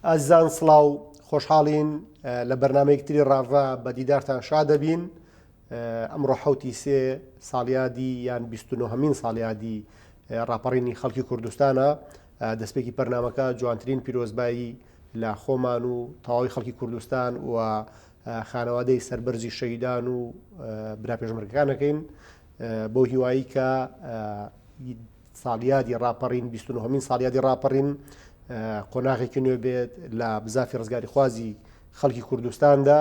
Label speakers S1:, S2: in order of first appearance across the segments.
S1: ئازیزان سڵاو خۆشحاڵین لە بەرنمەیەک تری ڕاڤە بە دیدارتان شا دەبین ئەمڕۆ حوتی سێ ساڵیادی یان 29هەمین ساڵیادی ڕاپەڕینی خەڵکی کوردستانە دەستپێکی پەرنامەکە جوانترین پیرۆزبایی لە خۆمان و تەواوی خەڵکی کوردستان و خانەوادەی سەربەرزی شەهیدان و برا پێشمەرگەکانەکەین بۆ هیوایی کە ساڵیادی ڕاپەڕین 29مین ساڵیادی ڕاپەڕین قۆناغێکی نوێ بێت لە بزافی ڕزگاریخوازی خەڵکی کوردستاندا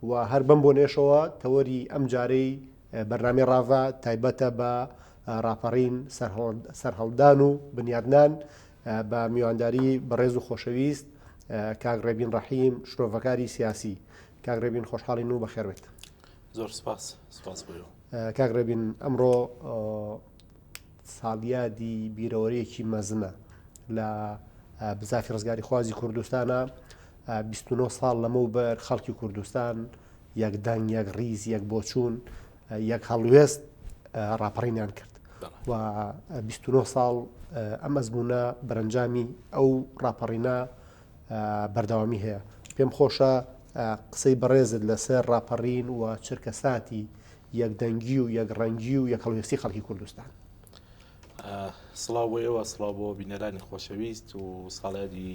S1: و هەر بەم بۆنێشەوە تەوەری ئەم جارەی بەرنامەی ڕاڤە تایبەتە بە ڕاپەڕین سەرهەڵدان و بنیادنان بە میوانداری بەڕێز و خۆشەویست کاک ڕێبین ڕەحیم شرۆڤەکاری سیاسی کاک ڕێبین خۆشحاڵین و بەخێربێت.
S2: زۆر سپاس سپاس بۆ
S1: کاک ڕێبین ئەمڕۆ ساڵیادی بیرەوەریەکی مەزنە لە بزافی ڕزگاری خوازی کوردستانە 29 ساڵ لەمەوبەر خەڵکی کوردستان یەک دەنگ یەک ڕیز یەک بۆچوون یەک هەڵوێست ڕاپەڕینیان کرد و 29 ساڵ ئەم ئەزمونە بەرەنجامی ئەو ڕاپەڕینە بەردەوامی هەیە پێم خۆشە قسەی بەڕێزت لەسەر ڕاپەڕین و چرکەساتی یەکدەنگی و یەکڕەنگی و یەکهەڵوێستی خەڵکی کوردستان.
S2: سڵاو بۆ ئێوە سڵاو بۆ بینەرانی خۆشەویست و ساڵیادی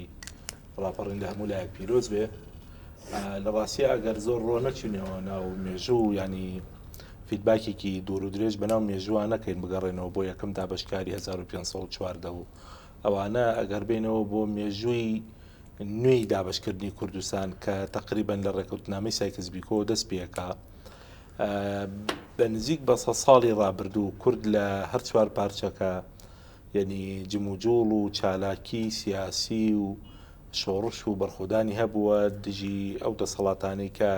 S2: ڕاپەڕین لە هەموو لایەک پیرۆز بێ لە ڕاستیە ئەگەر زۆر ڕۆ نەچینەوە ناو مێژوو ینی فیدباکێکی دوور و درێژ بەناو مێژووە نەکەین بگەڕێنەوە بۆ یەکەم دابشکاری 1514 و ئەوانە ئەگەر بینەوە بۆ مێژووی نوێی دابشکردنی کوردستان کە تقریبان لە ڕێکەوتنامەی سایکس بیکۆ دەست پێکا بە نزیک بە سە ساڵی ڕابردوو کورد لە هەر چوار پارچەکە یعنی جموجوڵ و چالاکی سیاسی و شۆڕش و بەرخۆدانی هەبووە دژی ئەو دەسەڵاتانەی کە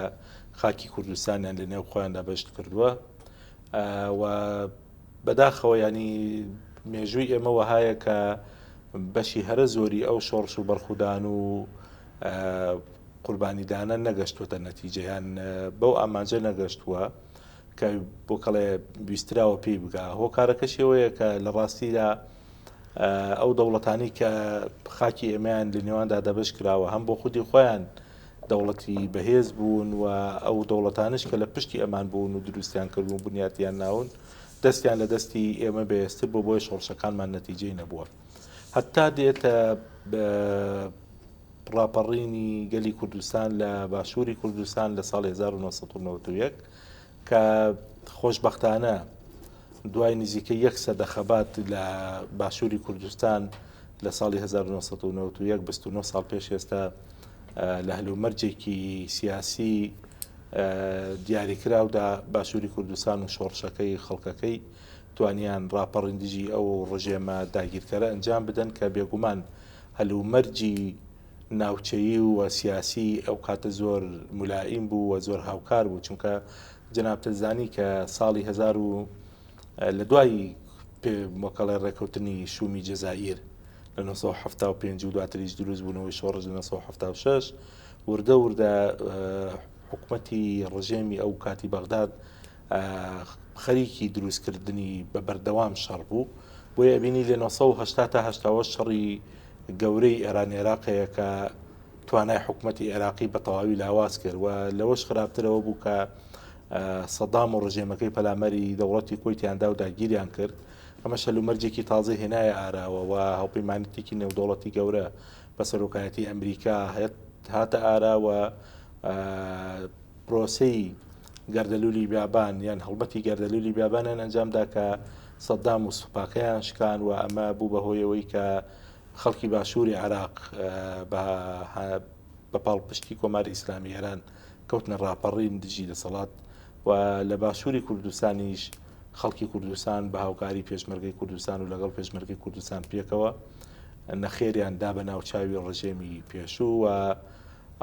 S2: خاکی کوردستانیان لە نێو خۆیاندا بەشت کردووە و بەداخەوە ینی مێژووی ئێمە وەهایە کە بەشی هەرە زۆری ئەو شۆڕش و بەرخودان و قوربانیدانە نەگەشتووەتە نەتیجە یان بەو ئامانجە نەگەشتووە کە بۆ کەڵێ ویستراوە پێی بگا هۆکارەکەش ئەوەیە کە لە ڕاستیدا ئەو دەوڵەتانی کە خاکی ئێمەیان لە نێواندا دەبش کراوە هەم بۆ خودی خۆیان دەوڵەتی بەهێز بوون و ئەو دەوڵەتانش کە لە پشتی ئەمان بوون و دروستیان کردوون بنیاتیان ناون دەستیان لە دەستی ئێمە بەهێزتر بۆ بۆیە شۆڕشەکانمان نەتیجەی نەبووە هەتا دێتە ڕاپەڕینی گەلی کوردستان لە باشووری کوردستان لە ساڵی 1991 کە خۆشبەختانە دوای نزیکە یەک سەدە خەبات لە باشووری کوردستان لە ساڵی 1991 29 ساڵ پێش ئێستا لە هەلومەرجێکی سیاسی دیاریکراودا باشووری کوردستان و شۆڕشەکەی خەڵکەکەی توانیان ڕاپەڕین دژی ئەو ڕژێمە داگیرکەرە ئەنجام بدەن کە بێگومان هەلومەرجی ناوچەیی و سیاسی ئەو کاتە زۆر مولائیم بوو و زۆر هاوکار بوو چونکە جەنابتە زانی کە ساڵی هزار و لە دوای مۆکەڵێ ڕێکەوتنی شومی جەزائیر لە 1975 و دواتریش دروست بوونەوەی شۆڕش لە 1976 وردە وردە حکومەتی ڕژێمی ئەو کاتی بەغداد خەریکی دروستکردنی بە بەردەوام شەڕ بوو بۆیە ئەبینی لە 1970 تا 88 شەڕی گەورەی ئێران عێراق هەیە کە توانای حکوومەتی عێراقی بە تەواوی لاواز کرد و لەوەش خراپترەوە بوو کە سەدام و ڕژێمەکەی پەلامەری دەوڵەتی کۆیتیاندا و داگیریان کرد ئەمە شەلومەرجێکی تازەی هێنایە ئاراوە و هاوپەیمانەتێکی نێودەوڵەتی گەورە بە سەرۆکایەتی ئەمریکا هاتە ئاراوە پرۆسەی گەردەلولی بیابان یان هەڵمەتی گەردەلولی بیابانیان ئەنجامدا کە سەدام و سوپاکەیان شکان و ئەمە بوو بە هۆیەوەی کە خەڵکی باشووری عێراق بە پاڵپشتی کۆماری ئیسلامی ئێران کەوتنە ڕاپەڕین دژی دەسەڵات و لە باشووری کوردستانیش خەڵکی کوردستان بە هاوکاری پێشمەرگەی کوردستان و لەگەڵ پێشمەرگەی کوردستان پێکەوە نەخێریان دا بە ناوچاوی ڕژێمی پێشوو و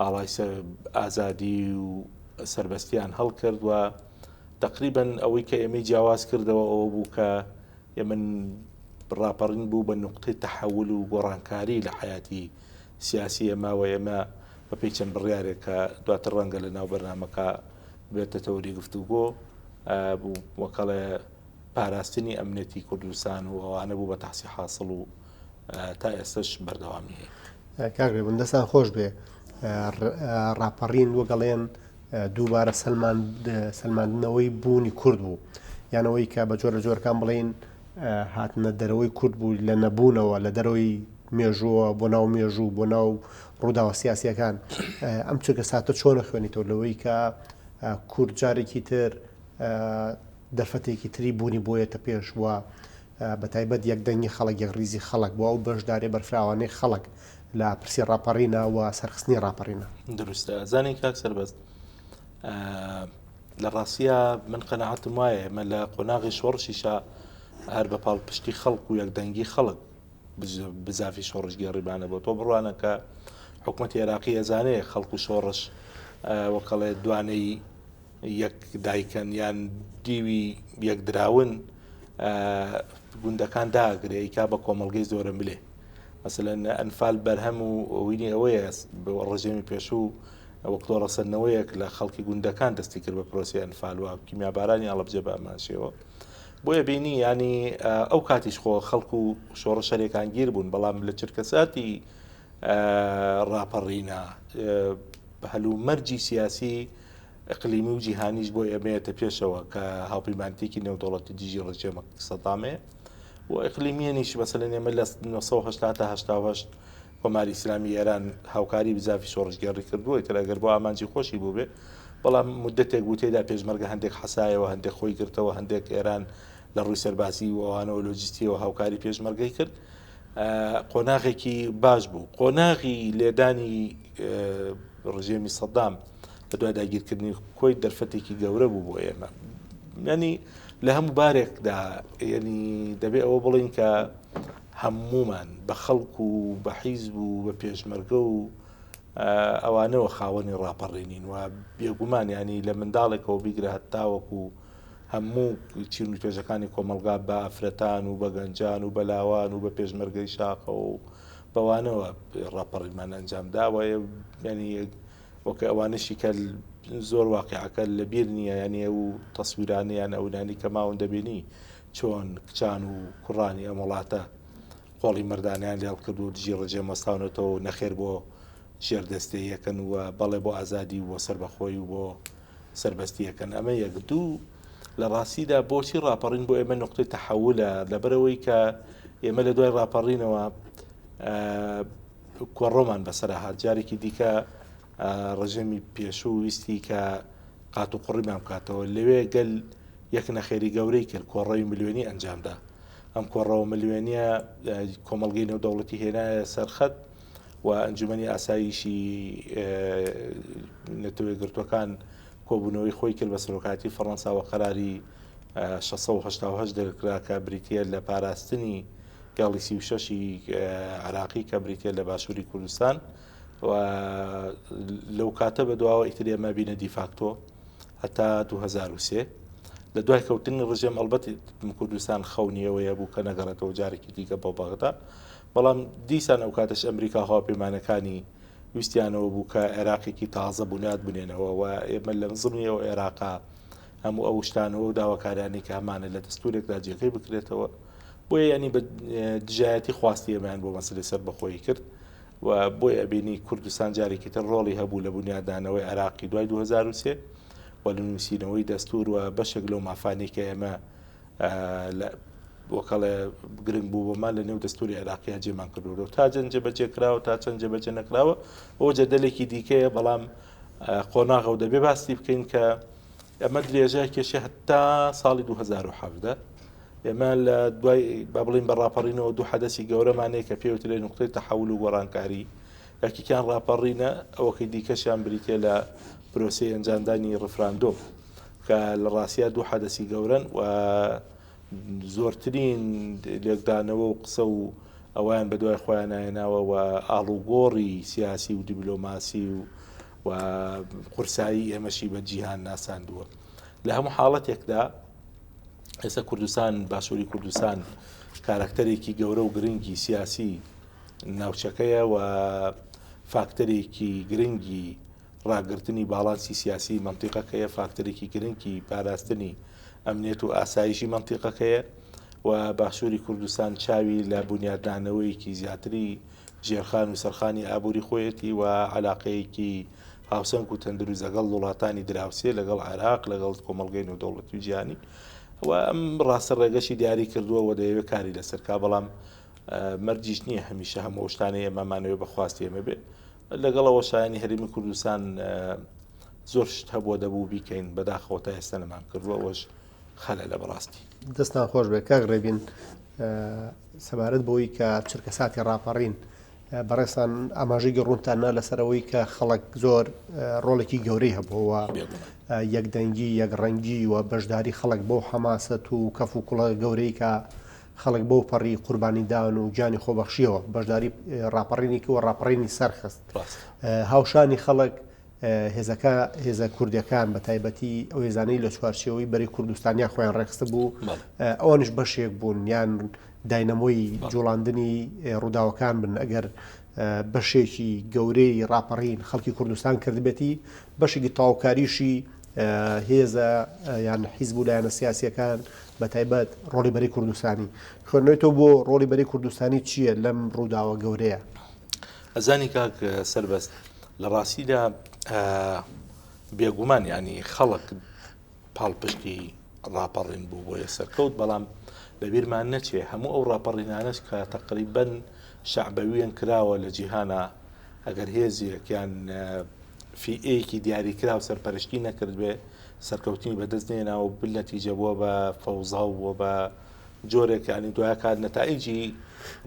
S2: ئاڵای ئازادی و سەربەستیان هەڵکرد و تقریبن ئەوەی کە ئێمەی جیاواز کردەوە ئەوە بوو کە ئێمە ڕاپەڕین بوو بە نقطەی تەحول و گۆڕانکاری لە حیاتی سیاسی ئێمە و ئێمە بەپێی چەند بڕیارێک کە دواتر ڕەنگە لە ناو بەرنامەکە بێتە تەوەری گفتوگۆ بوو وەکەڵێ پاراستنی ئەمنیەتی کوردستان و ئەوانە بوو بە تەحسی حاصل و تا ئێستش بەردەوامی هەیە.
S1: کاک ڕێبوون دەستان خۆش بێ ڕاپەڕین وەگەڵێن دووبارە سەلماندنەوەی بوونی کورد بوو یانەوەی کە بە جۆرە جۆرەکان بڵین هاتنە دەرەوەی کورد بوو لە نەبوونەوە لە دەرەوەی مێژووە بۆ ناو مێژوو بۆ ناو ڕووداوە سیاسیەکان ئەم چرکە ساتە چۆنە خوێنیتەوە لەوەی کە کورد جارێکی تر دەرفەتێکی تری بوونی بۆیەتە پێش و بە تایبەت یەکدەنگی خەڵک، یەکڕیزی خەڵک بۆ ئەو بەشداریە بەرفراوانەی خەڵک لە پرسی ڕاپەڕینە و سەرخستنی ڕاپەڕینە.
S2: دروستە ئەزانی کاک سەربەست لە ڕاستیا من قەناعەتم وایە ئێمە لە قۆناغی شۆڕشیشا هەر بە پاڵپشتی خەڵک و یەکدەنگی خەڵک بزافی شۆڕشگێڕیمانە بۆ تۆ بڕوانە کە حکوومەتی عێراقی ئەزانێ خەڵک و شۆڕش وەکەڵێ دوانەی یەک دایکەن یان دیوی یەک دراون گوندەکان داگرێ ئیکا بە کۆمەڵگەی زۆرە ملێ مەسەلەن ئەنفال بەرهەم و وینی ئەوەیە ڕژێمی پێشوو وەک تۆڵەسەندنەوەیەک لە خەڵکی گوندەکان دەستی کرد بە پرۆسی ئەنفال و کیمیابارانی هەڵەبجە بە ئەمان شێوە بۆیە بینی ینی ئەو کاتیش خۆ خەڵک و شۆڕش شەرێکان گیر بوون بەڵام لە چرکەساتی ڕاپەڕینە هەلومەرجی سیاسی ئیقلیمی و جیهانیش بۆ ئێمەیەتە پێشەوە کە هاوپەیمانتێکی نێودەوڵەتی دژی ڕژێمە سەدامەیە و ئیقلیمیەنیش مەسەلەن ئێمە لە 1970 تا 88 کۆماری ئیسلامی ئێران هاوکاری بزافی شۆڕشگێڕی کردووە تر ئەگەر بۆ ئامانجی خۆشی بووبێ بەڵام مدەتێک بوو تێدا پێشمەرگە هەندێک حەسایەوە هەندێک خۆی گرتەوە هەندێک ئێران لە ڕووی سەربازی و ئەوانەوە لۆجستیەوە هاوکاری پێشمەرگەی کرد قۆناغێکی باش بوو قۆناغی لێدانی ڕژێمی سەدام لە دوای داگیرکردنی کۆی دەرفەتێکی گەورە بوو بۆ ئێمە ینی لە هەموو بارێکدا ینی دەبێ ئەوە بڵین کە هەمومان بە خەڵک و بە حیزب و بە پێشمەرگە و ئەوانەوە خاوەنی ڕاپەڕینین و بێگومان ینی لە منداڵێکەوە بیگرە هەتاوەکو هەموو چین و توێژەکانی کۆمەڵگا بە ئافرەتان و بە گەنجان و بە لاوان و بە پێشمەرگەی شاخەوە و بەوانەوە ڕاپەڕینمان ئەنجام داوە ینی وەک ئەوانەشی کە زۆر واقعەکە لەبیر نییە ینی ئەو تەسویرانەیان ئەونانی کە ماون دەبینی چۆن کچان و کوڕانی ئەم وڵاتە قۆڵی مردانیان لێڵ کرد و دژی ڕژێم وەستاونەتەوە و نەخێر بۆ ژێردەستەیەکەن و بەڵێ بۆ ئازادی و بۆ سەربەخۆی و بۆ سەربەستیەکەن ئەمە یەک دوو لە ڕاستیدا بۆچی ڕاپەڕین بۆ ئێمە نقطەی تەحولە لەبەرەوەی کە ئێمە لە دوای ڕاپەڕینەوە کۆڕۆمان بەسەر هات جارێکی دیکە ڕژێمی پێشوو ویستی کە قات و قڕیمان بکاتەوە لەوێ گەل یەک نەخێری گەورەی کرد کۆڕەوی ملیۆنی ئەنجامدا ئەم کۆڕەوە ملیۆنیە کۆمەڵگەی نێودەوڵەتی هێنایە سەرخەت و ئەنجومەنی ئاسایشی نەتەوە یەکگرتووەکان کۆبوونەوەی خۆی کرد بە سەرۆکایەتی فەڕەنسا و قەراری 688 دەرکرا کە بریتە لە پاراستنی گەڵی 36 عراقی کە بریتە لە باشووری کوردستان و لەو کاتە بە دواوە ئیتر ئێمە بینە دیفاکتۆ هەتا 2003 لە دوای کەوتنی ڕژێم ئەلبەت کوردستان خەونیەوەیە بوو کە نەگەڕێتەوە جارێکی دیکە بۆ بەغدا بەڵام دیسان ئەو کاتەش ئەمریکا هاوپەیمانەکانی ویستیانەوە بوو کە عێراقێکی تازە بونیاد بنێنەوە و ئێمە لە زمنی ئەو عێراقا هەموو ئەو شتانەوە و داواکاریانی کە هەمانە لە دەستورێکدا جێگەی بکرێتەوە بۆیە ینی بە دژایەتی خواستی ئێمەیان بۆ مەسلی سەر بەخۆی کرد و بۆی ئەبینی کوردستان جارێکی تر ڕۆڵی هەبوو لە بونیادانەوەی عێراقی دوای 2003 و لە نووسینەوەی دەستور و بەشێک لەو مافانی کە ئێمە لە وەکەڵێ گرنگ بوو بۆمان لە نێو دەستوری عێراقییا جێمان کردووە تا چەند جێبەجێ کراوە تا چەند جێبەجێ نەکراوە ئەوە جەدەلێکی دیکەیە بەڵام قۆناغە و دەبێ باسی بکەین کە ئەمە درێژە کێشە هەتا ساڵی 2017 ئێمە لە دوای با بڵین بە ڕاپەڕینەوە دوو حەدەسی گەورەمانەیە کە پێوترێ نقطەی تەحول و گۆڕانکاری یەکێکیان ڕاپەڕینە ئەوەکەی دیکەشیان بریتە لە پرۆسەی ئەنجامدانی ڕفراندۆم کە لە ڕاستیا دوو حەدەسی گەورەن و زۆرترین لێکدانەوە و قسە و ئەویان بە دوای خۆیان نایەناوە و ئاڵوگۆڕی سیاسی و دیبلۆماسی و و قورسایی ئێمەشی بە جیهان ناساندووە لە هەموو حاڵەتێکدا ئێستا کوردستان باشووری کوردستان کارکتەرێکی گەورە و گرنگی سیاسی ناوچەکەیە و فاکتەرێکی گرنگی ڕاگرتنی باڵانسی سیاسی مەنتیقەکەیە، فاکتەرێکی گرنگی پاراستنی ئەمنیەت و ئاسایشی مەنتیقەکەیە و باشووری کوردستان چاوی لە بونیادنانەوەیەکی زیاتری ژێرخان و سەرخانی ئابووری خۆیەتی و عەلاقەیەکی هاوسەنگ و تەندروست لەگەڵ وڵاتانی دراوسێ لەگەڵ عێراق لەگەڵ کۆمەڵگەی نێودەوڵەتی و جیهانی و ئەم ڕاستە ڕێگەشی دیاری کردووە و دەیەوێت کاری لەسەر کا بەڵام مەرجیش نییە هەمیشە هەموو شتانەی ئێمەمانەوێ بە خواستی ئێمە بێ لەگەڵ ئەوە شایانی هەرێمی کوردستان زۆر شت هەبووە دەبوو بیکەین بەداخەوە تا ئێستا نەمان کردووە ئەوەش خەلەلە بەڕاستی.
S1: دەستتان خۆش بێت کاک ڕێبین سەبارەت بەوەی کە چرکەساتی ڕاپەڕین بەڕێزتان ئاماژەی ڕوونتان نا لەسەر ئەوەی کە خەڵک زۆر ڕۆڵێکی گەورەی هەبووە یەکدەنگی یەکڕەنگی و بەشداری خەڵک بەو حەماسەت و کەف و کوڵە گەورەی کە خەڵک بەو پەڕی قوربانیدان و گیانی خۆبەخشیەوە بەشداری ڕاپەڕینی کەوە ڕاپەڕینی سەرخست هاوشانی خەڵک هێزەکە هێزە کوردەکان بە تایبەتی ئەو هێزانەی لە چوارچێوەی بەری کوردستانیا خۆیان ڕێکخستە بوو ئەوانش بەشێک بوون یان داینەمۆی جوڵاندنی ڕووداوەکان بن ئەگەر بەشێکی گەورەی ڕاپەڕین خەڵکی کوردستان کردبێتی بەشێکی تاوکاریشی هێزە یان حیزب و لایەنە سیاسیەکان بە تایبەت ڕۆڵی بەری کوردستانی خوێندنەوەی تۆ بۆ ڕۆڵی بەری کوردستانی چییە لەم ڕووداوە گەورەیە؟
S2: ئەزانی کاک سەربەست لە ڕاستیدا بێگومان ینی خەڵک پاڵپشتی ڕاپەڕین بوو بۆیە سەرکەوت بەڵام لەبیرمان نەچێ هەموو ئەو ڕاپەڕینانەش کە تەقریبەن شەعبەویەن کراوە لە جیهانا ئەگەر هێزێک یان فیئەیەکی دیاریکراو سەرپەرشتی نەکردبێ سەرکەوتنی بەدەست نێنا و بالنەتیجە بووە بە فەوزا و بووە بە جۆرێک ینی دوای کات نەتائیجی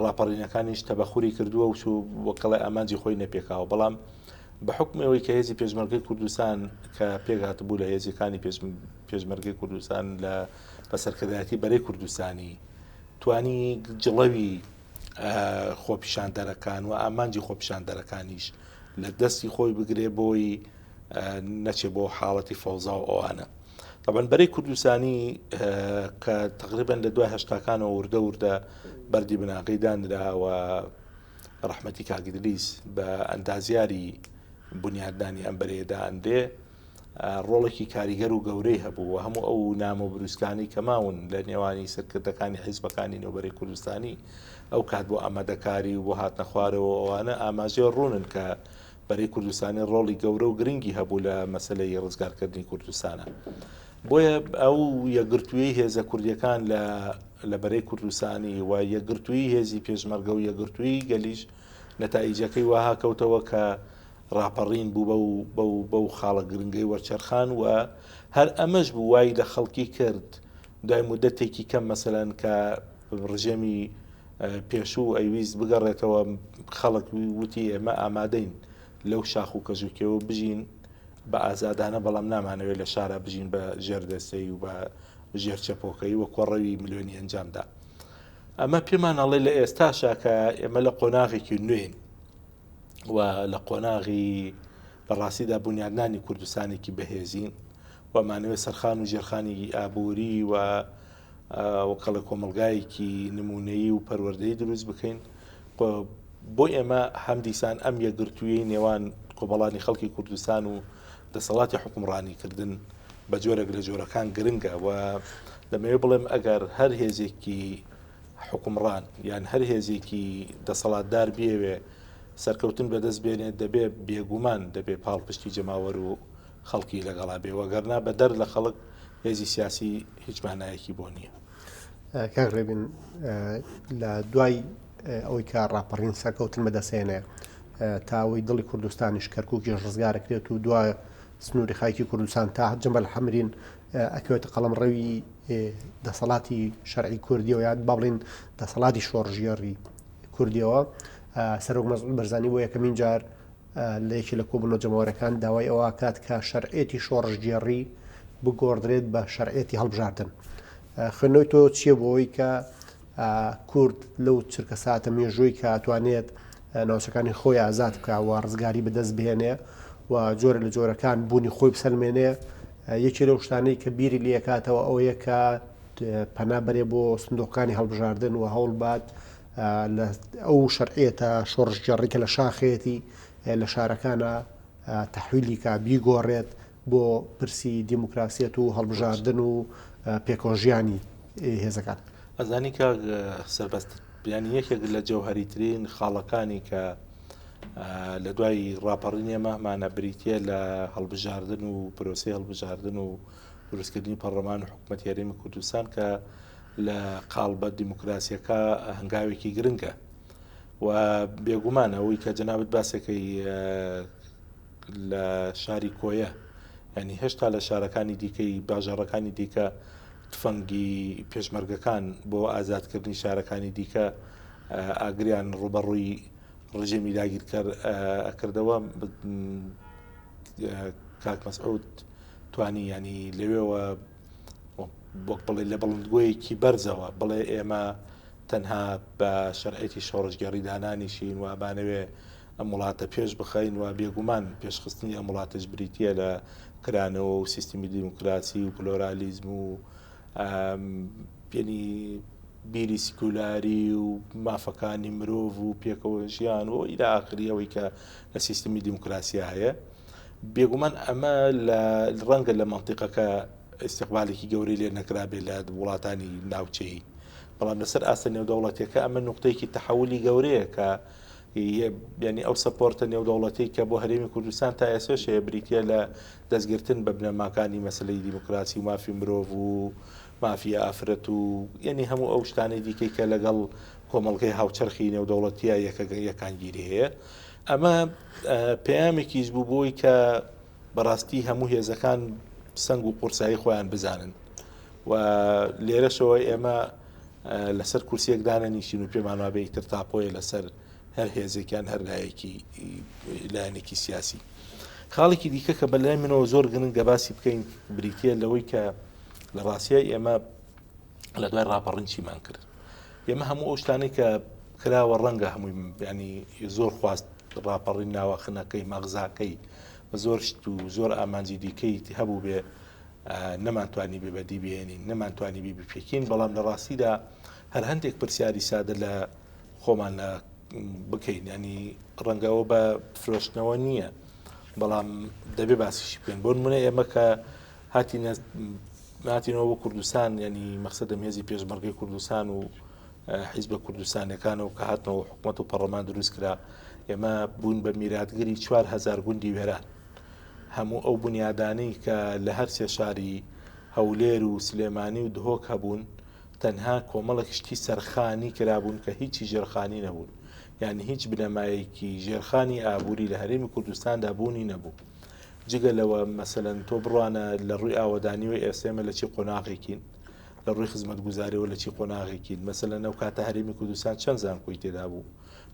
S2: ڕاپەڕینەکانیش تەبەخوری کردووە و چوو وەکەڵی ئامانجی خۆی نەپێکاوە بەڵام بە حوکمی ئەوەی کە هێزی پێشمەرگەی کوردستان کە پێکهاتبوو لە هێزەکانی پێشمەرگەی کوردستان لە بە سەرکردایەتی بەرەی کوردستانی توانی جڵەوی خۆپیشاندەرەکان و ئامانجی خۆپیشاندەرەکانیش لە دەستی خۆی بگرێ بۆی نەچێ بۆ حاڵەتی فەوزا و ئەوانە طبعا بەرەی کوردستانی کە تقریبا لە دوای هەشتاکانەوە وردە وردە بەردی بناغەی دانرا و ڕەحمەتی کاک ئیدریس بە ئەندازیاری بونیادنانی ئەم بەرەیە دائەنرێ، ڕۆڵێکی کاریگەر و گەورەی هەبوو و هەموو ئەو نامە و بروسکانەی کە ماون لە نێوانی سەرکردەکانی حیزبەکانی نێو بەرەی کوردستانی ئەو کات بۆ ئامادەکاری و بۆ هاتنە خوارەوە ئەوانە ئاماژەی ڕوونن کە بەرەی کوردستانی ڕۆڵی گەورە و گرنگی هەبوو لە مەسەلەی ڕزگارکردنی کوردستانە. بۆیە ئەو یەکگرتوویی هێزە کوردیەکان لە لە بەرەی کوردستانی و یەکگرتوویی هێزی پێشمەرگە و یەکگرتوویی گەلیش نەتائیجەکەی وەها کەوتەوە کە ڕاپەڕین بوو بەو بەو بەو خاڵە گرنگەی وەرچەرخان و هەر ئەمەش بوو وای لە خەڵکی کرد دوای مدەتێکی کەم مەسەلەن کە ڕژێمی پێشوو ئەیویست بگەڕێتەوە خەڵک وتی ئێمە ئامادەین لەو شاخ و کەژ و کێوە بژین بە ئازادانە بەڵام نامانەوێت لە شارا بژین بە ژێردەستەیی و بە ژێر چەپۆکەیی و کۆڕەوی ملیۆنی ئەنجامدا. ئەمە پێمان ئەڵێ لە ئێستاشا کە ئێمە لە قۆناغێکی نوێین و لە قۆناغی لە ڕاستیدا بونیادنانی کوردستانێکی بەهێزین و مانەوێت سەرخان و ژێرخانی ئابووری و وەکەڵە کۆمەڵگایەکی نمونەیی و پەروەردەیی دروست بکەین بۆ ئێمە هەمدیسان ئەم یەکگرتوویەی نێوان کۆمەڵانی خەڵکی کوردستان و دەسەڵاتی حوکمڕانیکردن بە جۆرێک لە جۆرەکان گرنگە و دەمەوێت بڵێم ئەگەر هەر هێزێکی حوکمڕان یان هەر هێزێکی دەسەڵاتدار بیەوێ سەرکەوتن بەدەست بێنێت دەبێ بێگومان دەبێ پاڵپشتی جەماوەر و خەڵکی لەگەڵا بێ وەگەرنا بەدەر لە خەڵک هێزی سیاسی هیچ مانایەکی بۆ نییە.
S1: کاک ڕێبین لە دوای ئەوەی کە ڕاپەڕین سەرکەوتن بەدەستهێنێ تا ئەوەی دڵی کوردستانیش کەرکووکیش ڕزگارەکرێت و دوا سنووری خاکی کوردستان تا جەمەل حەمرین ئەکەوێتە قەڵەم ڕەوی دەسەڵاتی شەرعی کوردیەوە یان با بڵین دەسەڵاتی شۆڕژێڕی کوردیەوە سەرۆک مەسعود بەرزانی بۆ یەکەمین جار لە یەکێ لە کۆبوونەوە جەماوەرەکان داوای ئەوە ئەکات کە شەرعیەتی شۆڕشگێڕی بگۆڕدرێت بە شەرعیەتی هەڵبژاردن. خوێندنەوەی تۆ چییە بۆ ئەوەی کە کورد لەو چرکەساتە مێژووی کە ئەتوانێت ناوچەکانی خۆی ئازاد بکا و ڕزگاری بەدەست بهێنێ و جۆرە لە جۆرەکان بوونی خۆی بسەلمێنێ یەکێ لەو شتانەی کە بیری لێکاتەوە ئەوەیە کە پەنا بەرێ بۆ سندوقەکانی هەڵبژاردن و هەوڵبات لە ئەو شەرعیەتە شۆڕشگێڕی کە لە شاخەیەتی لە شارەکانە تەحویلی کا بیگۆڕێت بۆ پرسی دیموکراسیەت و هەڵبژاردن و پێکەوەژیانی هێزەکان.
S2: ئەزانی کاک سەربەست. ینی یەکێک لە جەوهریترین خاڵەکانی کە لە دوای ڕاپەڕینی ئێمە هەمانە بریتە لە هەڵبژاردن و پرۆسی هەڵبژاردن و دروستکردنی پەرلەمان و حکوومەت هەرێمی کوردستان کە لە قاڵبە دیموکراسیەکە هەنگاوێکی گرنگە و بێگومان ئەوەی کە جەنابت باسەکەی لە شاری کۆیە ینی هێشتا لە شارەکانی دیکەی باژەڕەکانی دیکە تفەنگی پێشمەرگەکان بۆ ئازادکردنی شارەکانی دیکە ئاگریان ڕوبەڕووی ڕژێمی داگیرکەر ئەکردەوە کاک مەسعود توانی ینی لەوێوە وەک بڵێ لە بڵندگۆیەکی بەرزەوە بڵێ ئێمە تەنها بە شەرعێتی شۆڕشگێڕی دانانیشین و ئەمانەوێ ئەم وڵاتە پێش بخەین و بێگومان پێشخستنی ئەم وڵاتەش بریتە لە کرانەوە و سیستمی دیموکراسی و پلۆرالیزم و پێنی بیری سیکولاری و مافەکانی مرۆڤ و پێکەوە ژیان و ئیلا ئاخری ئەوەی کە لە سیستمی دیموکراسیا هەیە بێگومان ئەمە لە ڕەنگە لە مەنتیقەکە ئیستیقبالێکی گەورەی لێ نەکرابێت لە وڵاتانی ناوچەیی بەڵام لەسەر ئاستە نێودەوڵەتیەکە ئەمە نوقتەیەکی تەحولی گەورەیە کە یعنی ئەو support ە نێودەوڵەتی کە بۆ هەرێمی کوردستان تا ئێستاش هەیە بریتە لە دەستگرتن بە بنەماکانی مەسلەی دیموکراسی و مافی مرۆڤ و مافی ئافرەت و یعنی هەموو ئەو شتانەی دیکەی کە لەگەڵ کۆمەڵگەی هاوچەرخی نێودەوڵەتیە یەکانگیری هەیە ئەمە پەیامێکیش بوو بۆی کە بەڕاستی هەموو هێزەکان سەنگ و قورسایی خۆیان بزانن و لێرەشەوە ئێمە لەسەر کورسیەک دانەنیشین و پێمان وابێ ئیتر تاپۆیە لەسەر هەر هێزێکیان هەر لایەکی لایەنێکی سیاسی. خاڵێکی دیکە کە بەلای منەوە زۆر گرنگە باسی بکەین بریتە لەوەی کە لە ڕاستیای ئێمە لە دوای ڕاپەڕین چیمان کرد ئێمە هەموو ئەو شتانەی کە کراوە ڕەنگە هەمووی ینی زۆر خواست ڕاپەڕین ناوەخنەکەی مەغزاکەی بە زۆر شت و زۆر ئامانجی دیکەی هەبوو بێ نەمانتوانی بێ بەدی بێنین نەمانتوانی بێ بپێکین بەڵام لە ڕاستیدا هەر هەندێک پرسیاری سادە لە خۆمان لە بکەین ینی ڕەنگەوە بە فرۆشتنەوە نییە بەڵام دەبێ باسیشی بکەین بۆ نمونە ئێمە کە هاتینە هاتینەوە بۆ کوردستان ینی مەخسەدەم هێزی پێشمەرگەی کوردستان و حیزبە کوردستانەکانەوە کە هاتنەوە حکوومەت و پەڕلەمان دروست کرا ئێمە بوون بە میراتگری 4هزار گوندی وێران هەموو ئەو بنیادانەی کە لە هەر سێ شاری هەولێر و سلێمانی و دهۆک هەبوون تەنها کۆمەڵێک شتی سەرخانی کرابوون کە هیچی ژێرخانی نەبوون یعنی هیچ بنەمایەکی ژێرخانی ئابووری لە هەرێمی کوردستاندا بوونی نەبوو جگە لەوە مەسەلەن تۆ بڕوانە لە ڕووی ئاوەدانیەوە ئێستا ئێمە لە چی قۆناغێکین لە ڕووی خزمەتگوزاریەوە لە چی قۆناغێکین مەسەلەن ئەو کاتە هەرێمی کوردستان چەند زانکۆی تێدا بوو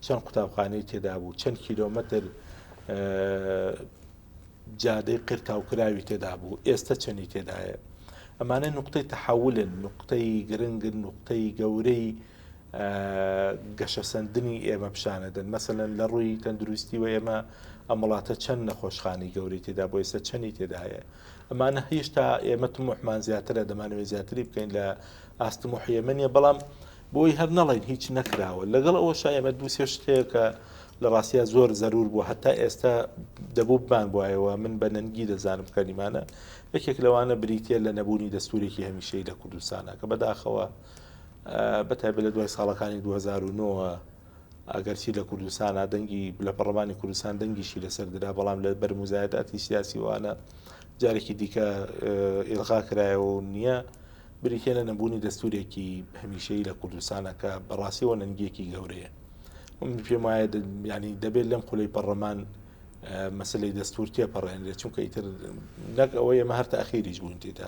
S2: چەند قوتابخانەی تێدا بوو چەند کیلۆمەتر جادەی قرتاوکراوی تێدا بوو ئێستا چەنی تێدایە ئەمانە نقطەی تەحولن نقطەی گرنگن نقطەی گەورەی گەشەسەندنی ئێمە پیشانەدەن مەسەلەن لە ڕووی تەندروستی و ئێمە ئەم وڵاتە چەند نەخۆشخانەی گەورەی تێدا بۆ ئێستا چەنی تێدایە ئەمانە هێشتا ئێمە تموحمان زیاترە دەمانەوێت زیاتری بکەین لە ئاست تموحی ئێمە نییە بەڵام بۆی هەر نەڵێن هیچ نەکراوە لەگەڵ ئەوە ئێمە دوو سێ شت هەیە کە لە ڕاستیا زۆر زەرور بوو هەتا ئێستا دەبوو بمان بواەوە من بە نەنگی دەزانم کەلیمانە یەکێک لەوانە بریتە لە نەبوونی دەستورێکی هەمیشەی لە کوردستانە کە بەداخەوە بە تایبەت لە دوای ساڵەکانی 2009 ئەگەرچی لە کوردستانە دەنگی لە پەڕلەمانی کوردستان دەنگیشی لەسەر درا بەڵام لە بەر موزایەداتی سیاسی وانە جارێکی دیکە ئیلغا کرایەوە و نییە بریتە لە نەبوونی دەستورێکی هەمیشەی لە کوردستانە کە بەڕاستیەوە نەنگیەکی گەورەیە من پێم وایە ینی دەبێت لەم خولەی پەڕلەمان مەسلەی دەستور تێپەڕێنرێت چونکە ئیتر نەک ئەوەی ئێمە هەر تاخیریش بووین تێدا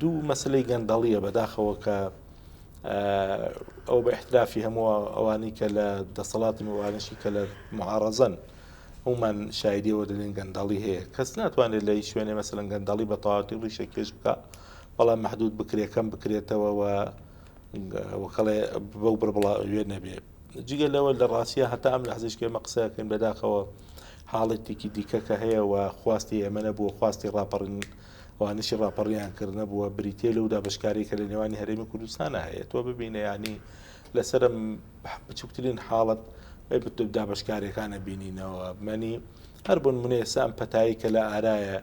S2: دوو مەسلەی گەندەڵیە بەداخەوە کە ئەو بە احترافی هەموو ئەوانەی کە لە دەسەڵاتن و ئەوانەشی کە لە معارەزەن هەمومان شایدیەوە دەدەین گەندەڵی هەیە کەس ناتوانێت لە هیچ شوێنێ مەسەلەن گەندەڵی بە تەواوەتی ڕیشە کێش بکە بەڵام محدود بکرێ کەم بکرێتەوە و وەکەڵێ بەو بڕبڵاوێ نەبێ جگە لەوە لە ڕاستیە هەتا ئەم لەحزەش کە ئێمە قسە ئەکەین بەداخەوە حاڵەتێکی دیکە کە هەیە و خواستی ئێمە نەبووە خواستی ڕاپەڕین ئەوانەشی ڕاپەڕیان کرد نەبووە بریتە لەو دابشکاری کە لە نێوانی هەرێمی کوردستانە هەیە تۆ ببینە ینی لەسەرم بچووکترین حاڵەت دابشکاریەکانە بینینەوە مەنی هەر بۆ نمونە ئێستا ئەم پەتایی کە لە ئارایە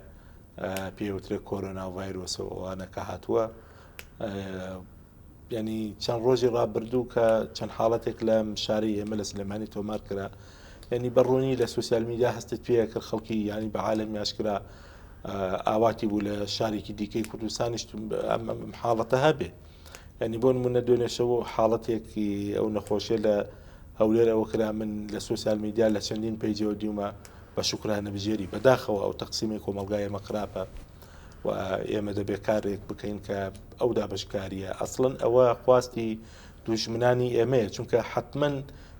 S2: پێوترێ کۆرۆنا و ڤایرۆسەوە ئەوانە کە هاتووە. ینی چەند ڕۆژی ڕابردوو کە چەند حاڵەتێک لە شاری ئێمە لە سلێمانی تۆمار کرا ینی بەڕوونی لە سوسیال میدیا هەستت پێ کرد خەڵکی ینی بە عالم یاشکرا ئاواتی بوو لە شارێکی دیکەی کوردستانیش ئەم حاڵەتە هەبێ ینی بۆ نمونە دوێنێشەوە حاڵەتێکی ئەو نەخۆشیە لە هەولێر ئەوە کرا من لە سوسیال میدیا لە چەندین page ەوە دیومە بە شوکرانە بژێری بەداخەوە ئەو تەقسیمی کۆمەڵگای ئێمە خراپە و ئێمە دەبێت کارێک بکەین کە ئەو دابشکاریە ئەسڵەن ئەوە خواستی دوژمنانی ئێمەیە چونکە حتمما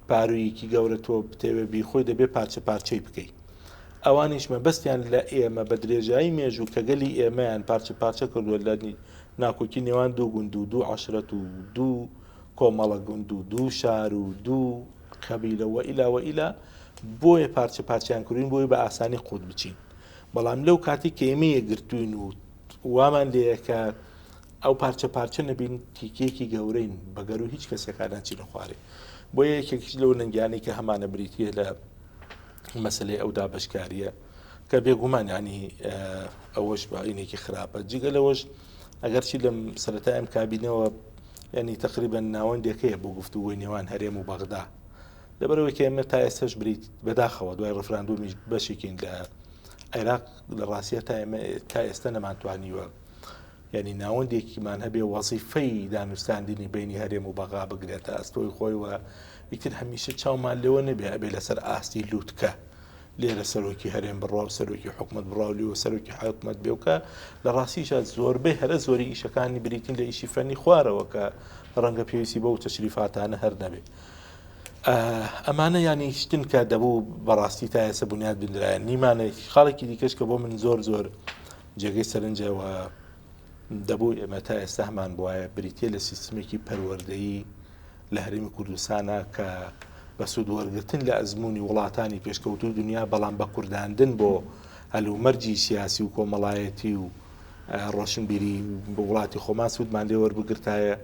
S2: پارویەکی گەورە تۆ بتەوێ بیخۆی دەبێت پارچە پارچەی بکەیت ئەوانیش مەبەستیان لە ئێمە بە درێژایی مێژوو کە گەلی ئێمەیان پارچە پارچە کردووە لە ناکۆکی نێوان دوو گوند و دوو عەشرەت و دوو کۆمەڵە گوند و دوو شار و دوو قەبیلە وئیلا وئیلا بۆیە پارچە پارچیان کردوین بۆی بە ئاسانی قوت بچین بەڵام لەو کاتی کە ئێمە یەکگرتوین و وامان لێیە کە ئەو پارچە پارچە نەبین تیکێکی گەورەین بەگەر و هیچ کەسێکا ناچینە خوارێ بۆیە یەکێکیش لەو نەنگیانەی کە هەمانە بریتە لە مەسلەی ئەو دابەشکاریە کە بێگومان ینی ئەوەش باینێکی خراپە جگە لەوەش ئەگەرچی لەم سەرەتای ئەم کابینەوە ینی تقریبا ناوەندێک هەیە بۆ گفتوگۆی نێوان هەرێم و بەغدا لەبەرەوەی کە ئێمە تا ئێستاش بریت بەداخەوە دوای ڕفراندومیش بەشێکین لە عێراق لە ڕاستیە تا ئێمە تا ئێستا نەمانتوانیوە یعنی ناوەندێکیمان هەبێ وەزیفەی دانوستاندنی بینی هەرێم و بەغا بگرێتە ئەستۆی خۆی و ئیتر هەمیشە چاومان لێوە نەبێ ئەبێ لەسەر ئاستی لوتکە لێرە سەرۆکی هەرێم بڕوا و سەرۆکی حکومت بڕا و لێوە سەرۆکی حکومت بێ و کە لە ڕاستیشا زۆربەی هەرە زۆری ئیشەکانی بریتین لە ئیشی فەنی خوارەوە کە ڕەنگە پێویستی بەو تەشریفاتانە هەر نەبێ. ئەمانە ینی شتن کە دەبوو بەڕاستی تا ئێستا بنیاد بنرایە نیمانە خاڵێکی دیکەش کە بۆ من زۆر زۆر جێگەی سەرنجەوە دەبوو ئێمە تا ئێستا هەمان بواە بریتە لە سیستمێکی پەروەردەیی لە هەرێمی کوردستانە کە بە سوود وەرگتن لە ئەزمموی وڵاتانی پێشکەوتوو دنیا بەڵام بە کورداندن بۆ هەلومەرجی سیاسی و کۆمەڵایەتی و ڕۆشنبیری وڵاتی خۆمان سوودمان لێ وەربگرتایە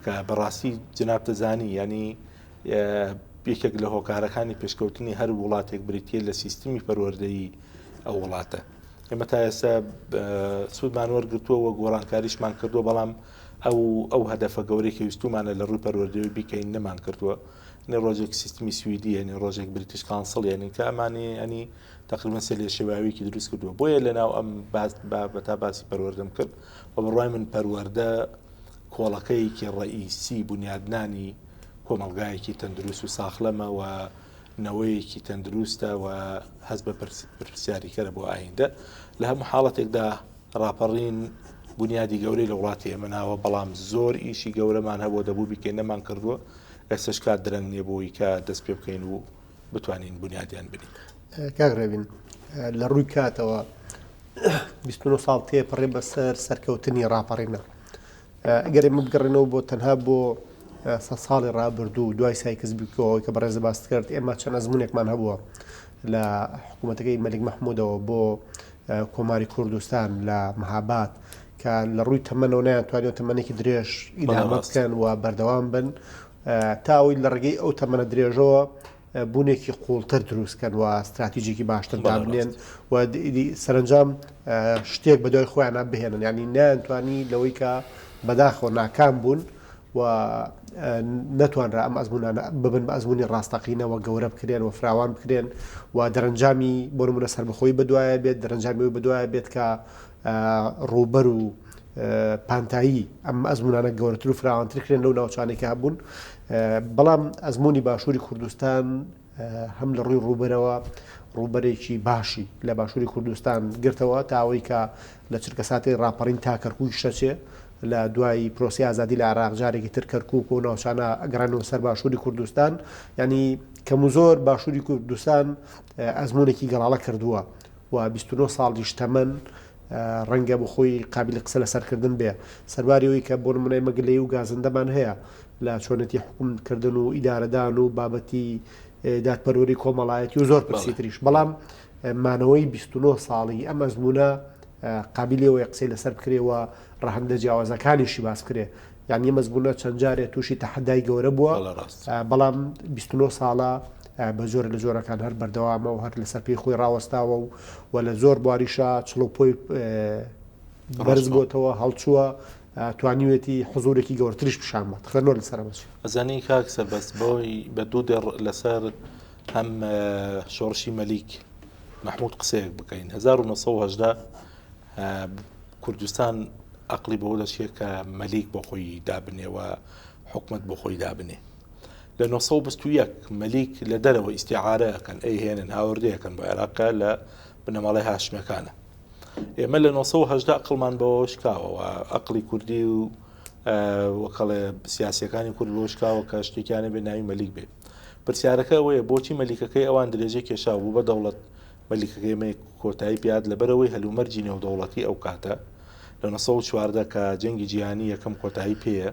S2: کە بەڕاستی جناب دەزانی ینی یەکێک لە هۆکارەکانی پێشکەوتنی هەر وڵاتێک بریتە لە سیستمی پەروەردەیی ئەو وڵاتە ئێمە تا ئێستا سوودمان وەرگتووە وە گۆڕانکاریشمان کردووە بەڵام ئەو ئەو هەدەفە گەورەی کە ویستومانە لە ڕووی پەروەردەوە بیکەین نەمان کردووە نێ ڕۆژێک سیستمی سویدی یعنی ڕۆژێک British Council یعنی کە ئەمانی ینی تقریبا سێ لێشێواویکی دروست کردووە بۆیە لە ناو ئەم باس بابەتە باسی پەروەردەم کرد و بڕوای من پەروەردە کۆڵەکەیەکی ڕئیسی بونیادنانی کۆمەڵگایەکی تەندروست و ساخلەمە و نەوەیەکی تەندروستە و هەست بە پرسیاریکەرە بۆ ئایندە لە هەموو حاڵەتێکدا ڕاپەڕین بونیادی گەورەی لە وڵاتی ئێمە ناوە بەڵام زۆر ئیشی گەورەمان هەبوو دەبوو بیکەین نەمان کردووە ئێستش کات درەنگ نییە بۆی کە دەست پێ بکەین و بتوانین بونیادیان بنین.
S1: کاک ڕێبین لە ڕووی کاتەوە 29 ساڵ تێپەڕێ بەسەر سەرکەوتنی ڕاپەڕینە ئەگەر ئێمە بگەڕێنەوە بۆ تەنها بۆ سە ساڵی ڕابردوو دوای سایکس بیکۆ کە بەڕێزە باست کرد ئێمە چەند ئەزمونێکمان هەبووە لە حکوومەتەکەی مەلیک مەحمودەوە بۆ کۆماری کوردستان لە مەهاباد کە لە ڕووی تەمەنەوە نەیانتوانیوە تەمەنێکی درێژ ئیدامە بکەن و بەردەوام بن تا ئەوەی لە ڕێگەی ئەو تەمەنە درێژەوە بوونێکی قوڵتر دروستکەن و استراتیجێکی باشتر دابنێن و سەرنجام شتێک بە دوای خۆیانە بهێنن ینی نەیانتوانی لەوەی کە بەداخەوە ناکام بوون و نەتوانرا ئەم ئەزموونانە ببن بە ئەزموونی ڕاستەقینە و گەورە بکرێن و فراوان بکرێن و دەرەنجامی بۆ نمونە سەربەخۆی بەدوایە بێت دەرەنجامی ئەوەی بەدوایە بێت کە ڕووبەر و پانتایی ئەم ئەزمونانە گەورەتر و فراوانتر کرێن لەو ناوچانەی کە هەبوون بەڵام ئەزمموی باشووری کوردستان هەم لە ڕووی ڕووبەرەوە ڕووبەرێکی باشی لە باشووری کوردستان گرتەوە تا ئەوەی کە لە چرکەساتی ڕاپەڕین تا کەرکووکیش دەچێ لە دوای پرۆسی ئازادی لە عێراق جارێکی تر کەرکووک و ناوچانە ئەگەڕێنەوە سەر باشووری کوردستان یعنی کەم و زۆر باشووری کوردستان ئەزموونێکی گەڵاڵە کردووە و 29 ساڵیش تەمەن ڕەنگە بۆ خۆی قابلی قسە لەسەرکردن بێ سەرباری ئەوەی کە بۆ نمونە ئێمە گلەیی و گازندەمان هەیە لە چۆنێتی حکومکردن و ئیدارەدان و بابەتی دادپەروەری کۆمەڵایەتی و زۆر پرسی تریش بەڵام مانەوەی 29 ساڵی ئەم ئەزمونە قابلی ئەوەیە قسەی لەسەر بکرێ و ڕەهەندە جیاوازەکانیشی باس بکرێ یعنی ئەم ئەزمونە چەند جارێ تووشی تەحەدای گەورە بووە بەڵام 29 ساڵە بە جۆرە لە جۆرەکان هەر بەردەوامە و هەر لەسەر پێی خۆی ڕاوەستاوە و و لە زۆر بواریشە چڵۆپۆی بەرز بۆتەوە هەڵچووە. توانیوێتی حزوورێکی گەورەتریش پیشان بات. خوێندنەوە لەسەر ئەمە چییە؟
S2: ئەزانی کاک سەربەست بۆی بە دوو دێڕ لەسەر هەم شۆڕشی مەلیک مەحمود قسەیەک بکەین 1970 کوردستان ئەقلی بەوە دەچێت کە مەلیک بۆ خۆی دابنێ و حکومت بۆ خۆی دابنێ لە 1921 مەلیک لە دەرەوە ئیسیعاارە ئەەکەن ئەیهێنن هاوردەیەکەن بۆ عێراقە لە بنەماڵی هاشمەکانە ئێمە لە 1970 ئەقلمان بەوە شکاوە و ئەقلی کوردی و وەکەڵێ سیاسەکانی کورد بۆ شکاوە کە شتێکیانە بێ ناوی مەلیک بێ پرسیارەکە ئەوەیە بۆچی مەلیکەکەی ئەوان درێژەی کێشا بوو بە دەوڵەت مەلیکەکەی ئێمەی کۆتایی پێهات لەبەرئەوەی هەلومەرجی نێودەوڵەتی ئەو کاتە لە 1914 کە جەنگی جیهانی یەکەم کۆتایی پێیە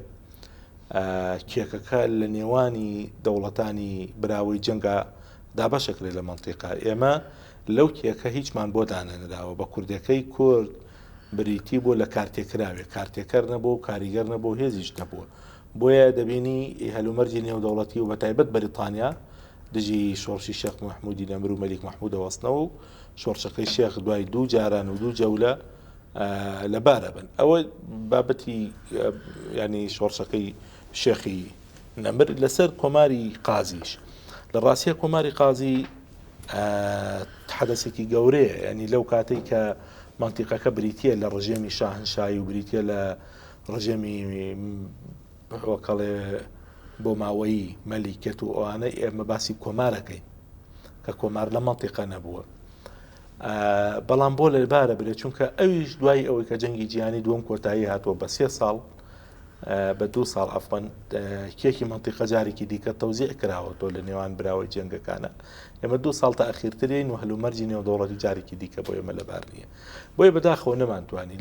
S2: کێکەکە لە نێوانی دەوڵەتانی براوەی جەنگا دابەشەکرێت لە مەنتیقە ئێمە لەو کێکە هیچمان بۆ دانەنراوە بە کوردەکەی کورد بریتی بوو لە کارتێکراوێک کارتێکەر نەبوو و کاریگەر نەبوو هێزیش نەبووە بۆیە دەبینی هەلومەرجی نێودەوڵەتی و بەتایبەت بەریتانیا دژی شۆڕشی شێخ مەحمودی نەمر و مەلیک مەحمود دەوەستنەوە و شۆڕشەکەی شێخ دوای دوو جاران و دوو جەولە لەبارە بن ئەوە بابەتی ینی شۆڕشەکەی شێخی نەمر لەسەر کۆماری قازیش لە ڕاستیە کۆماری قازی حەدەسێکی گەورەیە ینی لەو کاتێک کە منتیقەکە بریتە لە ڕژێمی شاهنشایی و بریتە لە ڕژێمی وەکەڵێ بۆ ماوەیی مەلیکەت و ئەوانە ئێمە باسی کۆمارەکەین کە کۆمار لە مەنتیقە نەبووە بەڵام بۆ لەبارە برێت چونکە ئەویش دوای ئەوەی کە جەنگی جیهانی دووەم کۆتایی هاتووە بە سێ ساڵ بە دوو ساڵ عەفوەن کێکی مەنتیقە جارێکی دیکە تەوزیع کراوە تۆ لە نێوان براوەی جەنگەکانە ئێمە دوو ساڵ تاخیرترین و هەلومەرجی نێودەوڵەتی جارێکی دیکە بۆ ئێمە لەبار نییە بۆیە بەداخەوە نەمانتوانی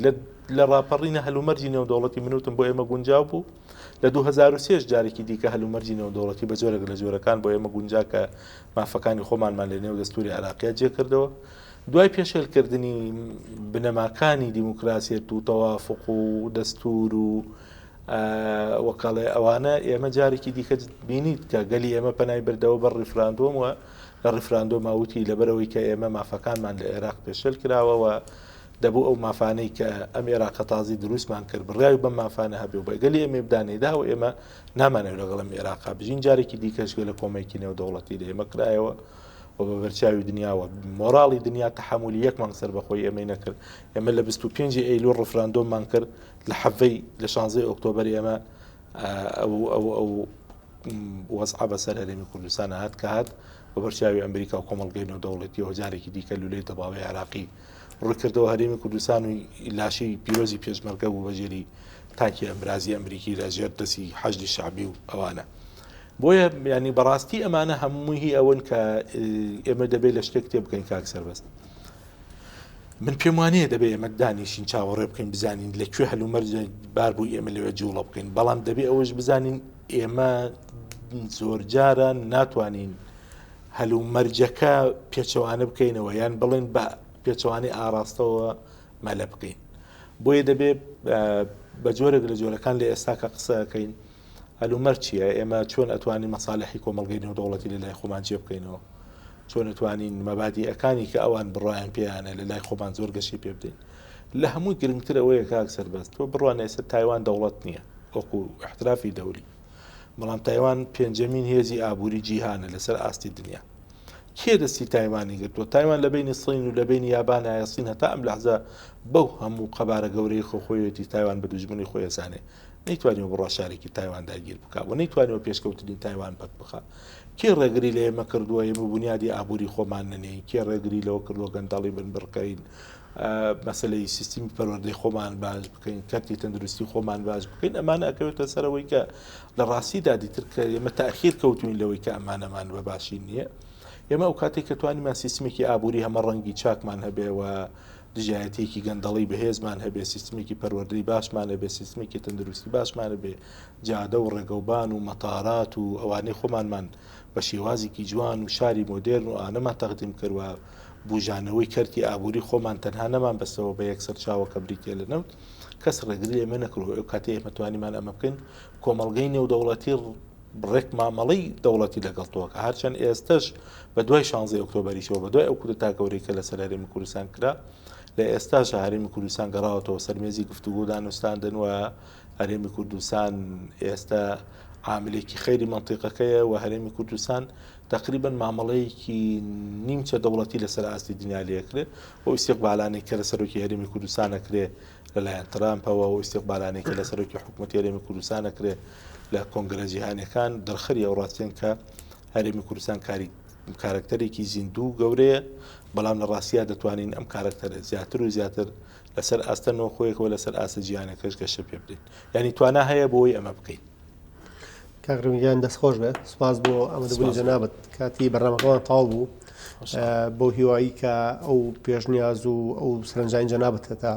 S2: لە ڕاپەڕینە هەلومەرجی نێودەوڵەتی منوتم بۆ ئێمە گونجاو بوو لە 2023 جارێکی دیکە هەلومەرجی نێودەوڵەتی بە جۆرێک لە جۆرەکان بۆ ئێمە گونجا کە مافەکانی خۆمانمان لە نێو دەستوری عێراقیە جێ کردەوە دوای پێشێلکردنی بنەماکانی دیموکراسیەت و تەوافق و دەستور و وەکەڵێ ئەوانە ئێمە جارێکی دیکە بینیت کە گەلی ئێمە پەنای بردەوە بەر ڕیفراندۆم و لە ڕیفراندۆما وتی لەبەرئەوەی کە ئێمە مافەکانمان لە ئێراق پێشێل کراوە و دەبوو ئەو مافانەی کە ئەم ئێراقە تازی دروستمان کرد بڕیاری بەم مافانە هەبێ و بە گەلی ئێمەی بدا نەیدا و ئێمە نامانەوێت لەگەڵ ئەم ئێراقا بژین جارێکی دیکەش گەلە کۆمەیەکی نێودەوڵەتی لە ئێمە کرایەوە و بە بەرچاوی دنیاوە مۆراڵی دنیا تەحەمولی یەک مانگ سەربەخۆی ئێمەی نەکرد ئێمە لە 25 ئەیلول ڕفراندۆممان کرد لە حەڤەی لە 16 ئۆکتۆبەر ئێمە ئەو ئەو ئەو وەزعە بەسەر هەرێمی کوردستان هات کە هات بە بەرچاوی ئەمریکا و کۆمەڵگەی نێودەوڵەتیەوە جارێکی دیکە لولەی دەباوەی عێراقی ڕوویکردەوە هەرێمی کوردستان و لاشەی پیرۆزی پێشمەرگە بوو بە ژێری تانکی ئەمرازی ئەمریکی لە ژێر دەستی حەشدی شەعبی و ئەوانە بۆیە ینی بەڕاستی ئەمانە هەمووی هی ئەوەن کە ئێمە دەبێت لە شتێک تێ بکەین کاک سەربەست من پێم وانەیە دەبێ ئێمە دانیشین چاوەڕێ بکەین بزانین لە کوێ هەلومەرج بار بوو ئێمە لەوێ جوڵە بکەین بەڵام دەبێ ئەوەش بزانین ئێمە زۆرجارە ناتوانین هەلومەرجەکە پێچەوانە بکەینەوە یان بڵێن بە پێچەوانەی ئاراستەوە مەلە بکەین بۆیە دەبێ بە جۆرێک لە جۆرەکان لە ئێستا کە قسەکەین هەلومەرج چییە؟ ئێمە چۆن ئەتوانین مەسالحی کۆمەڵگەی نێودەوڵەتی لە لای خۆمان جێ بکەینەوە؟ چۆن ئەتوانین مەبادیئەکانی کە ئەوان بڕوایان پێیانە لە لای خۆمان زۆر گەشەی پێ بدەین؟ لە هەمووی گرنگتر ئەوەیە کاک سەربەست تۆ بڕوانە ئێستا تایوان دەوڵەت نییە وەکو احترافی دەولی بەڵام تایوان پێنجەمین هێزی ئابووری جیهانە لەسەر ئاستی دنیا کێ دەستی تایوانی گرتووە تایوان لە بینی سین و لە بینی یابانایە سین هەتا ئەم لەحزە بەو هەموو قەبارە گەورەی خۆ خۆیەتی تایوان بە دوژمنی خۆی ئەزانێ نەیتوانیوە بڕوا شارێکی تایوان داگیر بکا و نەیتوانیوە پێشکەوتنی تایوان پەک بخا. کێ ڕێگری لە ئێمە کردووە ئێمە بونیادی ئابووری خۆمان نەنێین؟ کێ ڕێگری لەوە کردووە گەندەڵی بنبڕکەین؟ مەسەلەی سیستمی پەروەردەی خۆمان باش بکەین، کەرتی تەندروستی خۆمان باش بکەین؟ ئەمانە ئەکەوێتە سەر ئەوەی کە لە ڕاستیدا دیتر کە ئێمە تاخیر کەوتوین لەوەی کە ئەمانەمان بە باشی نییە. ئێمە ئەو کاتێک کە توانیمان سیستمێکی ئابووری هەمە ڕەنگی چاکمان هەبێ و دژایەتیەکی گەندەڵی بەهێزمان هەبێ، سیستمێکی پەروەردەی باشمان هەبێ، سیستمێکی تەندروستی باشمان هەبێ، جادە و ڕێگەوبان و مەتارات و ئەوانەی خۆمانمان بە شێوازێکی جوان و شاری مۆدێرن و ئانەمان تەقدیم کرد و بوژانەوەی کەرتی ئابووری خۆمان تەنها نەمان بەستەوە بە یەک سەرچاوە کە بریتیە لە نەوت، کەس ڕێگری لێمە نەکرد و ئەو کاتەی ئێمە توانیمان ئەمە بکەین کۆمەڵگەی نێودەوڵەتی ڕێک مامەڵەی دەوڵەتی لەگەڵ تۆ ئەکا هەرچەند ئێستەش بە دوای شانزەی ئۆکتۆبەریشەوە بە دوای ئەو کودەتا گەورەی کە لەسەر هەرێمی کوردستان کرا لە ئێستاشا هەرێمی کوردستان گەڕاوەتەوە سەر مێزی گفتوگۆ و دانوستاندن و هەرێمی کوردستان ئێستا عاملێکی خەیری مەنتیقەکەیە و هەرێمی کوردستان تقریبا مامەڵەیەکی نیمچە دەوڵەتی لەسەر ئاستی دنیا لێکرێ و ئیستیقبالانێک کە لە سەرۆکی هەرێمی کوردستان ئەکرێ لەلایەن ترامپەوە و ئیستیقبالانێک کە لە سەرۆکی حکوومەتی هەرێمی کوردستان ئەکرێ لە کۆنگرە جیهانیەکان دەرخەری ئەو ڕاستیەن کە هەرێمی کوردستان کاری کارەکتەرێکی زیندوو و گەورەیە، بەڵام لە ڕاستیا دەتوانین ئەم کارەکتەرە زیاتر و زیاتر لەسەر ئاستە نۆخۆیەکەوە لەسەر ئاستە جیهانەکەش گەشە پێ بدەین. یانی توانا هەیە بۆ ئەوەی ئەمە بکەین.
S1: کاک ڕەمین گیان دەست خۆش بێ سپاس بۆ ئامادەبوونی جەنابت کاتی بەرنامەکەمان تەواو بوو بەو هیوایی کە ئەو پێشنیاز و ئەو سەرنجانی جەنابت هەتا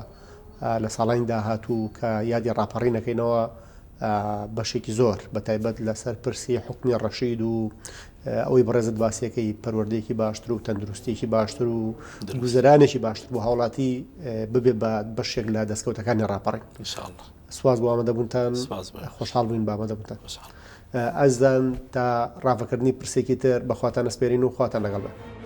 S1: لە ساڵانی داهاتوو کە یادی ڕاپەڕینەکەینەوە بەشێکی زۆر بە تایبەت لەسەر پرسی حوکمی ڕەشید و ئەوەی بەڕێزت باسیەکەی پەروەردەیەکی باشتر و تەندروستیەکی باشتر و گوزەرانێکی باشتر بۆ هاوڵاتی ببێ بە بەشێک لە دەستکەوتەکانی ڕاپەڕین سواز بۆ ئامادەبوونتان خۆشحاڵ بووین بە ئامادەبوونتان ئازیزان تا ڕاڤەکردنی پرسێکی تر بەخواتان ئەسپێرین و خواتان لەگەڵ بێت.